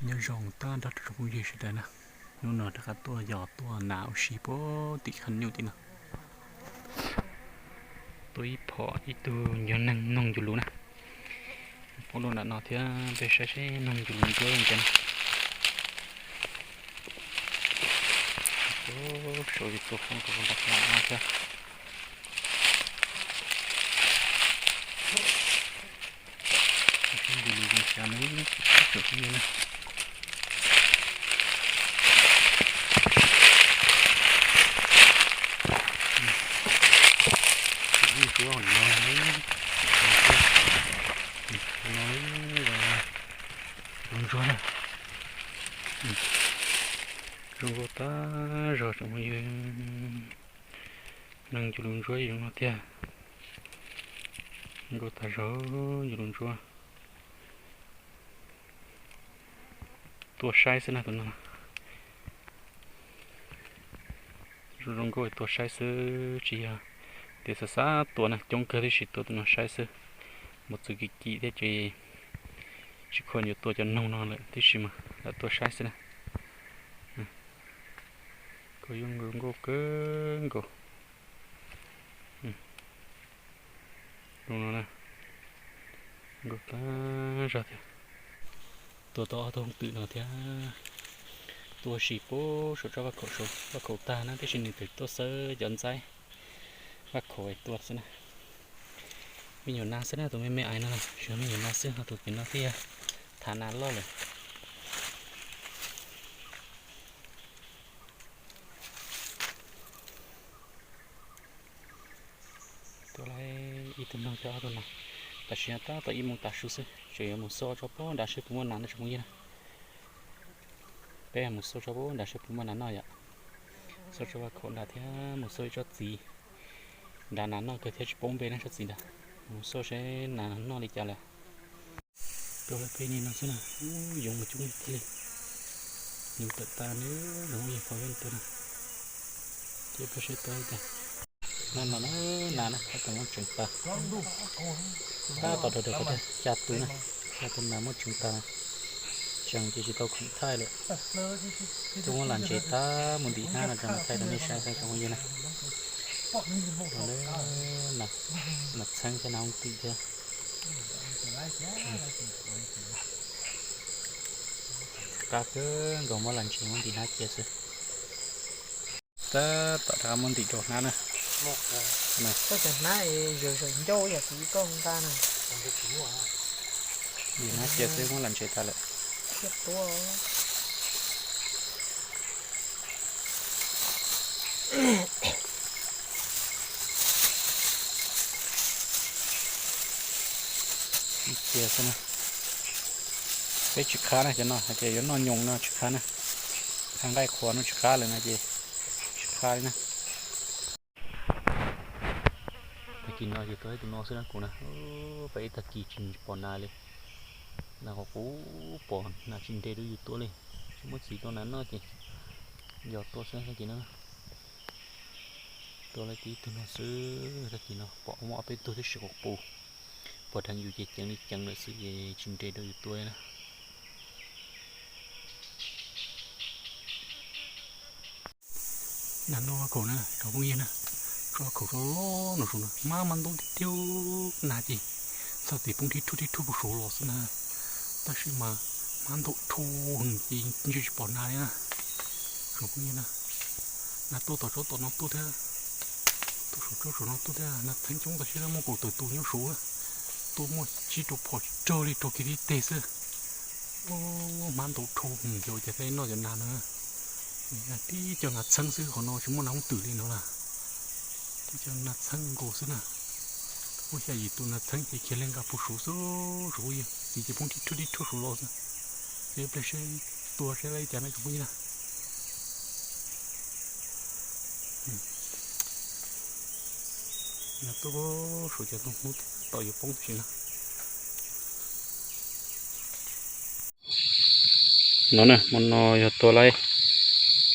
Nyob zoo tag nrho rau tsoom phooj ywg sawv daws na, hnub no rov qab tuaj yos tuaj nas ua si puag tim qhov nyuj tim no. Tuaj ib phom ib tug nyuag neeg noog ncu lus na. Poob rau nram no thiab, peb saib seb noog ncu lus ntsuab zoo cas na. Sau tus tuaj poob rau nram no thiab. Ncu lus zoo cas na, tsoom phooj ywg na. Ntsuab no, no, ntsuab na. Zoo nkauj tag zog tsoom phooj ywg. Neeg ncu lus ntsuab zoo no tiag. Nkauj tag zog ncu lus ntsuab. Tuaj saib xwb na tus no. Zoo zoo nkauj tuaj saib xwb, tsis yog tias xav xav tua na, coob kawg tib si tua tus no saib xwb. Mus txwv kim kim thiab ces tsis khuam yuav tua cov noog no lawm tib si mas lam tuaj saib xwb na. Koj yuav zoo nkauj kawg nkaus. Zoo no na, nkauj tag zog thiab. Tua tau ob tug hooj twm no thiab. Tuaj ua si puag saum tsob vaj khaum, vaj khaum tag na, tiam sis nws twb tuaj xawb cov ntxaib vaj khaum tua xwb na. Me nyuam nas xwb na, tus me me ais no, tsis yog me nyuam nas xwb, ho tus pem no thiaj thav nas loj lawm. Tua lawm ib tug noog thiab ob tug nas. Tam sim no tab tom ib moos tav su xwb, tseem yuav mus xauj tsob puag nrad seb puas muaj nas no tsoom phooj ywg na. Peb mus xauj tsob puag nrad seb puas muaj nas noj yom. Xauj tsob vaj khaum nrad thiab mus xauj ib tsob txiv nrad, nas noj kawg thiab tsis paub npe na tsob txiv nrad. Mus xauj seb nas noj li cas lawm. Tua lawm peb niag no xwb na, yoov mas coob tiag li. Yoov tawm tas nws zoo li qhov yeej tua na. Ces peb seb tua li cas. No no na, nas na tab tom muab tseev tas. Tab tom rau rau qhov tiag xya tus na, xya tus nas muab tseev tas na. Tseev ces tsis tau khoom thaij lawm. Twb muab lam ntses tag mus ntim hnab no rau mas thaij rau nej saib xwb tsoom phooj ywg na. Nas txheeb thiab nas hooj twm thiab. Qab kawg nkaus, muab lam ntses muab ntim hnab cia xwb. Tab tom rov qab muab ntim rau hnab na. Ntim hnab cia xwb muab lam ntses tas lawm. Cia xwb na. Peb tsis khab na, cov no hais tias yuav noj nyoos no tsis khab na. Qhab nqaij qhuav no tsis khab lawm no ces tsis khab li na. Tag kis no ces tua ib tug no xwb na kuv na. Peb ib tag kis tsis pom nas li. Nas qhuav qhuav pom nas tsis nres rau yus tua li. Tsis muaj txiv tua nas noj ces yog tua xwb tag kis no. Tua lawm tib tug no xwb, tag kis no pom muaj ob peb tug tib si qus qus. Pom dheev yus ces ceev li ceev lawm xwb ces tsis nres rau yus tua li na. Nas noj khaum na tsoom phooj ywg na, tsob khaum loj loj no saum no mas mas ntau tiag tiag, nas ces txhaj tes poob thib thuj thib thuj puag saud los xwb na. Tab sis mas mas ntau dhau heev ces ntshe tsis pom nas li na. Tsoom phooj ywg na, nas tuaj tom tsob tom no tuaj thiab, tuaj saum tsob saum no tuaj thiab, nas txheeb coob tab sis muaj kaum tawm tus nyob saud na. Tuaj muaj tsib rau phom tsawg li rau kiag tib teg xwb. Mas ntau dhau heev, yog cas thiaj noj cov nas no. Tib co nas txheeb xwb, qhov no tsis muaj nas hooj twm li no na. Tib co nas txheeb nkaus xwb na. Ua xya yim tus nas txheeb ces khiav lig nqa puag saud xwb, saud yog txiv ces poob thib thuj thib thuj saud los xwb. Ces pliag seb tua seb li cas na tsoom phooj ywg na. Nas tuaj saud ces hnub tom yuav poob tam sim no. No na, hmo no yog tua laib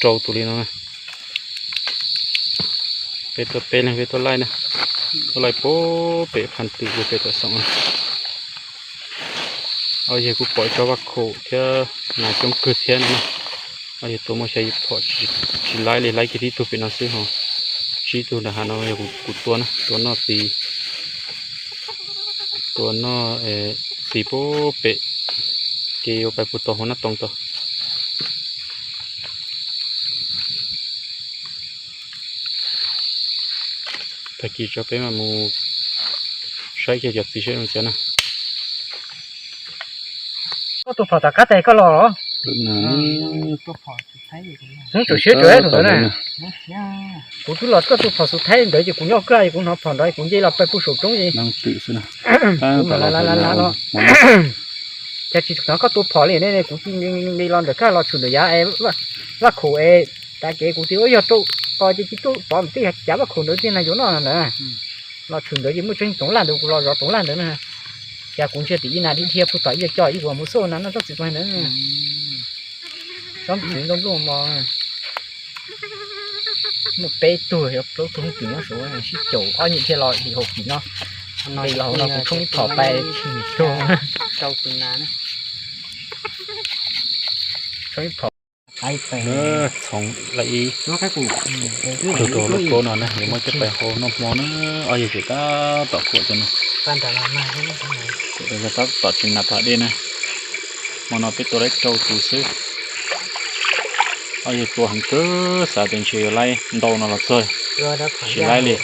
rau tus li no na. Peb tuaj peb leeg peb tuaj laij na. Tuaj laij puag pem phaj twm puag pem tom xoom na. Ob yawg kuj pom ib tsob vaj khaum thiab nas coob kawg thiab no na. Ob yawg tua muaj xya yim phom, tsis laib li, laib kiag tib tug pem no xwb ho. Tsib tug nram hav no yog kuv tua na, tua noj txiv, tua noj txiv puag pem, ces yuav pais puag tom hauv Nab Toog tod. Tag kis tso peb mam mus saib kiag cov txiv seb zoo cas na. Koj tus phom tom qab tag koj los los? Hnub tsuam siab tsuam tus ntawd na. Kuv twb los koj tus phom xub thaib ntawd ces kuv nyob koj es kuv hnov phom ntawd kuv nce los pawg pug saum roob es kuv mam la la la los. Cas tsis hnov koj tua phom li ne, kuv cia li nqis los ntawm koj los tshwm ntawm yav vaj khaum es tas kev kuv tias ua yog rau tos ces cia li tuaj pov ntawm tej cav vaj khaum ntawd tiag na yuav noj ntawd. Los tshwm ntawd ces muaj tseeb toov laj ntawd kuv los zov toov laj ntawd na. Cas kuv ntsia tim ib nas dhia dhia puag tom ib co ib vuag mus xauj nas noj tsob txiv puag ntawd. Tsob txiv ntoo npluaj mos. Muaj peb tug, plaub tug hooj twm nyob saud, sib caum ob nyuag dhia los li hauv tim no. Nqis los hauv no kuv tshoob ib phom pais tshwm rau. Tshoob ib phom. Txhoov lawm ib tug rau lub paub no na, yuav muab coj pais hau noj hmo na. Ob yawg tseem tab tom khuam cov no. Tab tom tsis nas pas dej na. Hmo no peb tua laib rau tus xwb. Ob yawg tua heev kawg, xav tias ntshe yuav laib ntau no los txog, tsis laib li.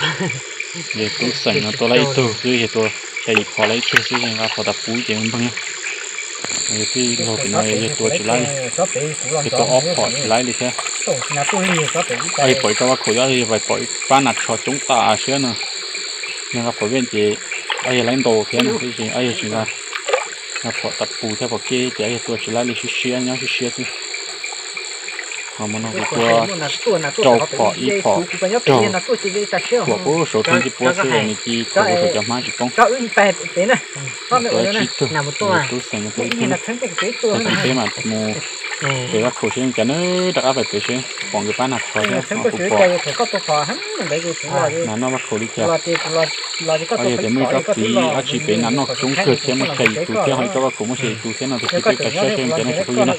Yawg Tub Xeem no tua laib ib tug xwb, yawg tua xya yim phom laib ib tug xwb, yawg nqa phom tas puv ces npleeg. Yawg tij laug pem no yawg tua tsis laib li, yawg tua ob phom tsis laib li thiab. Ob yawg pom ib tsob vaj khaum, ob yawg pom ib pab nas tsho coob tas siab no. Yawg nqa phom vij ces ob yawg laib ntau thiab no, tab sis ob yawg tsis nqa, nqa phom tas puv thiab phom kev ces ob yawg tua tsis laib li, siab siab nyob siab siab xwb. Hmo no kuv tua rau phom ib phom rau, khuam puag saud roob cia puab xwb, nws cia khuam puag saud cov hmab tsis poob. Tua ib tug, Tub Xeem tua ib tug na. Tag kis peb mam mus pem vaj khaum seb cas na, rov qab pais pem seb pom nkawd pab nas tsho thiab, kuv pom nas noj vaj khaum li cas. Ob yawg tias muaj ib tsob txiv dab tsi pem nas noj coob kawg thiab, muaj xya yim tus thiab, ho ib tsob vaj khaum muaj xya yim tus thiab no, tag kis peb pais saib seb cas no tsoom phooj ywg na.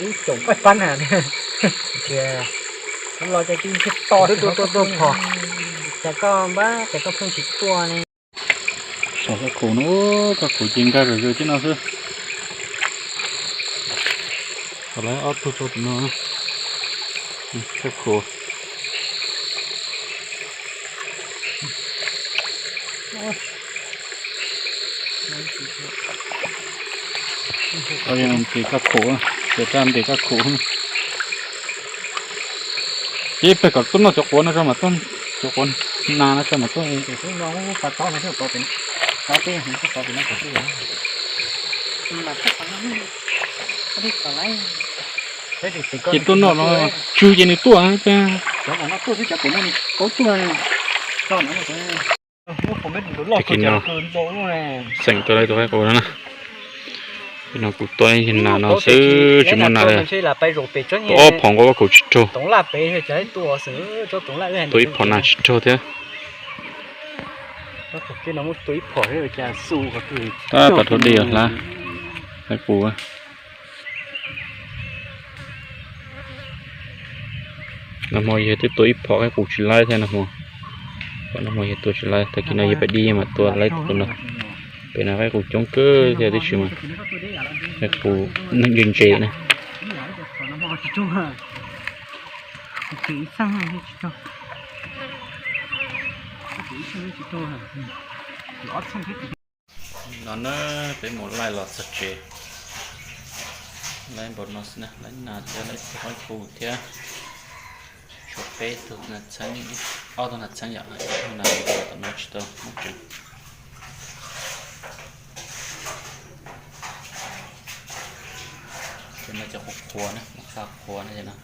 Saum vaj khaum no, vaj khaum ces nkag zom zaws thiab no xwb. Thaum lawv ob tug rau tim no, vaj khaum. Ntes kaj khaum, ntes kaj ntes kaj khaum. Ces peb kom tuaj noj cov quav no tso mas tuaj, cov quav nas no tso mas tuaj. Ces tuaj noj no tsw ces nws tuaj. Tag kis no, Xeem tua laib tus qaib qus no na. Pem no kuv tua ib nas no xwb tsis muaj nas li. Tua ob phom nkaus vaj khaum tsis raug. Tua ib phom nas tsis raug thiab. Tab tom rau dej os hlab, qaib qus. Nag hmo yawg twb tua ib phom qaib qus tsis laib thiab nag hmo. Nag hmo yawg tua tsis laib, tag kis no yawg pem dib mas tua laib tus no. Pem no qaib qus coob kawg thiab tib si mas qaib qus ntse ntse na. No na, peb mus laij los txog tsev. Laij npaum no xwb na, laij nas thiab laij tug qaib qus thiab. Tshuav peb tug nas txheeb, ob tug nas txheeb yom, ib tug nas tom no tsis tau muab tsev. Ces no cov qhuav qhuav na, mus xa qhuav na ces no.